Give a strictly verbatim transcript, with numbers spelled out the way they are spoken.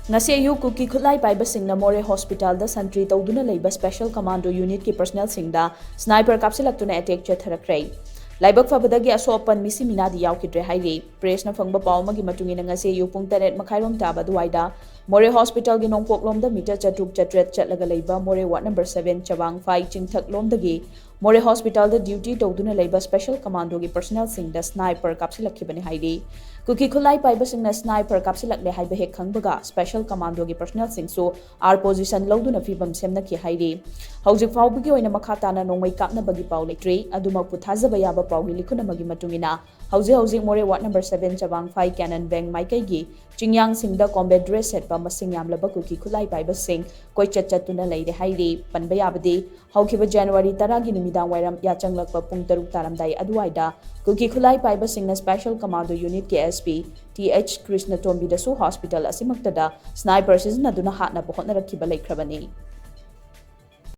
ꯉꯁꯤ ꯑꯌꯨꯛ ꯀꯨꯀꯤ ꯈꯨꯠꯂꯥꯏ ꯄꯥꯏꯕꯁꯤꯡꯅ ꯃꯣꯔꯦ ꯍꯣꯁꯄꯤꯇꯥꯜꯗ ꯁꯟꯇ꯭ꯔꯤ ꯇꯧꯗꯨꯅ ꯂꯩꯕ ꯁ꯭ꯄꯦꯁꯦꯜ ꯀꯃꯥꯟꯗꯣ ꯌꯨꯅꯤꯠꯀꯤ ꯄꯔꯁꯅꯦꯜꯁꯤꯡꯗ ꯁ꯭ꯅꯥꯏꯄꯔ ꯀꯥꯞꯁꯤꯜꯂꯛꯇꯨꯅ ꯑꯦꯇꯦꯛ ꯆꯠꯊꯔꯛꯈ꯭ꯔꯦ꯫ ꯂꯥꯏꯕꯛ ꯐꯕꯗꯒꯤ ꯑꯁꯣꯛ ꯑꯄꯟ ꯃꯤꯁꯤ ꯃꯤꯅꯥꯗꯤ ꯌꯥꯎꯈꯤꯗ꯭ꯔꯦ ꯍꯥꯏꯔꯤ꯫ ꯄ꯭ꯔꯦꯁꯅ ꯐꯪꯕ ꯄꯥꯎ ꯑꯃꯒꯤ ꯃꯇꯨꯡ ꯏꯟꯅ ꯉꯁꯤ ꯑꯌꯨꯛ ꯄꯨꯡ ꯇꯔꯦꯠ ꯃꯈꯥꯏꯔꯣꯝ ꯇꯥꯕ ꯑꯗꯨꯋꯥꯏꯗ ꯃꯣꯔꯦ ꯍꯣꯁꯄꯤꯇꯥꯜꯒꯤ ꯅꯣꯡꯄꯣꯛꯂꯣꯝꯗ ꯃꯤꯇꯔ ꯆꯥꯇ꯭ꯔꯨꯛ ꯆꯥꯇ꯭ꯔꯦꯠ ꯆꯠꯂꯒ ꯂꯩꯕ ꯃꯣꯔꯦ ꯋꯥꯔꯗ ꯅꯝꯕꯔ ꯁꯚꯦꯟ ꯆꯕꯥꯡꯐꯥꯏ ꯆꯤꯡꯊꯛꯂꯣꯝꯗꯒꯤ ꯃꯣꯔꯦ ꯍꯣꯁꯄꯤꯇꯥꯜꯗ ꯗ꯭ꯌꯨꯇꯤ ꯇꯧꯗꯨꯅ ꯂꯩꯕ ꯁ꯭ꯄꯦꯁꯦꯜ ꯀꯃꯥꯟꯗꯣꯒꯤ ꯄꯔꯁꯅꯦꯜꯁꯤꯡꯗ ꯁ꯭ꯅꯥꯏꯄꯔ ꯀꯥꯞꯁꯤꯜꯂꯛꯈꯤꯕꯅꯤ ꯍꯥꯏꯔꯤ꯫ ꯀꯨꯀꯤ ꯈꯨꯠꯂꯥꯏ ꯄꯥꯏꯕꯁꯤꯡꯅ ꯁ꯭ꯅꯥꯏꯄꯔ ꯀꯥꯞꯁꯤꯜꯂꯛꯂꯦ ꯍꯥꯏꯕ ꯍꯦꯛ ꯈꯪꯕꯒ ꯁ꯭ꯄꯦꯁꯦꯜ ꯀꯃꯥꯟꯗꯣꯒꯤ ꯄꯔꯁꯅꯦꯜꯁꯤꯡꯁꯨ ꯑꯥꯔ ꯄꯣꯖꯤꯁꯟ ꯂꯧꯗꯨꯅ ꯐꯤꯕꯝ ꯁꯦꯝꯅꯈꯤ ꯍꯥꯏꯔꯤ꯫ ꯍꯧꯖꯤꯛ ꯐꯥꯎꯕꯒꯤ ꯑꯣꯏꯅ ꯃꯈꯥ ꯇꯥꯅ ꯅꯣꯡꯃꯩ ꯀꯥꯞꯅꯕꯒꯤ ꯄꯥꯎ ꯂꯩꯇ꯭ꯔꯤ꯫ ꯑꯗꯨꯃꯛꯄꯨ ꯊꯥꯖꯕ ꯌꯥꯕ ꯄꯥꯎꯒꯤ ꯂꯤꯈꯨꯟ ꯑꯃꯒꯤ ꯃꯇꯨꯡ ꯏꯟꯅ ꯍꯧꯖꯤꯛ ꯍꯧꯖꯤꯛ ꯃꯣꯔꯦ ꯋꯥꯔꯗ ꯅꯝꯕꯔ ꯁꯚꯦꯟ ꯆꯕꯥꯡꯐꯥꯏ ꯀꯦꯅꯟ ꯕꯦꯡ ꯃꯥꯏꯀꯩꯒꯤ ꯆꯤꯡꯌꯥꯡꯁꯤꯡꯗ ꯀꯣꯝꯕꯦꯠ ꯗ꯭ꯔꯦꯁ ꯁꯦꯠꯄ ꯃꯁꯤꯡ ꯌꯥꯝꯂꯕ ꯀꯨꯀꯤ ꯈꯨꯠꯂꯥꯏ ꯄꯥꯏꯕꯁꯤꯡ ꯀꯣꯏꯆꯠ ꯆꯠꯇꯨꯅ ꯂꯩꯔꯦ ꯍꯥꯏꯔꯤ꯫ ꯄꯟꯕ ꯌꯥꯕꯗꯤ ꯍꯧꯈꯤꯕ ꯖꯅꯋꯥꯔꯤ ꯇꯔꯥꯒꯤ ꯅꯨꯃꯤꯗꯥꯡ ꯋꯥꯏꯔꯝ ꯌꯥꯆꯪꯂꯛꯄ ꯄꯨꯡ ꯇꯔꯨꯛ ꯇꯥꯔꯝꯗꯥꯏ ꯑꯗꯨꯋꯥꯏꯗ ꯀꯨꯀꯤ ꯈꯨꯠꯂꯥꯏ ꯄꯥꯏꯕꯁꯤꯡꯅ ꯁ꯭ꯄꯦꯁꯦꯜ ꯀꯃꯥꯟꯗꯣ ꯌꯨꯅꯤꯠꯀꯤ ꯑꯦꯁ ꯄꯤ ꯇꯤ ꯑꯩꯆ ꯀ꯭ꯔꯤꯁꯅꯇꯣꯝꯕꯤꯗꯁꯨ ꯍꯣꯁꯄꯤꯇꯥꯜ ꯑꯁꯤꯃꯛꯇꯗ ꯁ꯭ꯅꯥꯏꯄꯔ ꯁꯤꯖꯤꯟꯅꯗꯨꯅ ꯍꯥꯠꯅꯕ ꯍꯣꯠꯅꯔꯛꯈꯤꯕ ꯂꯩꯈ꯭ꯔꯕꯅꯤ꯫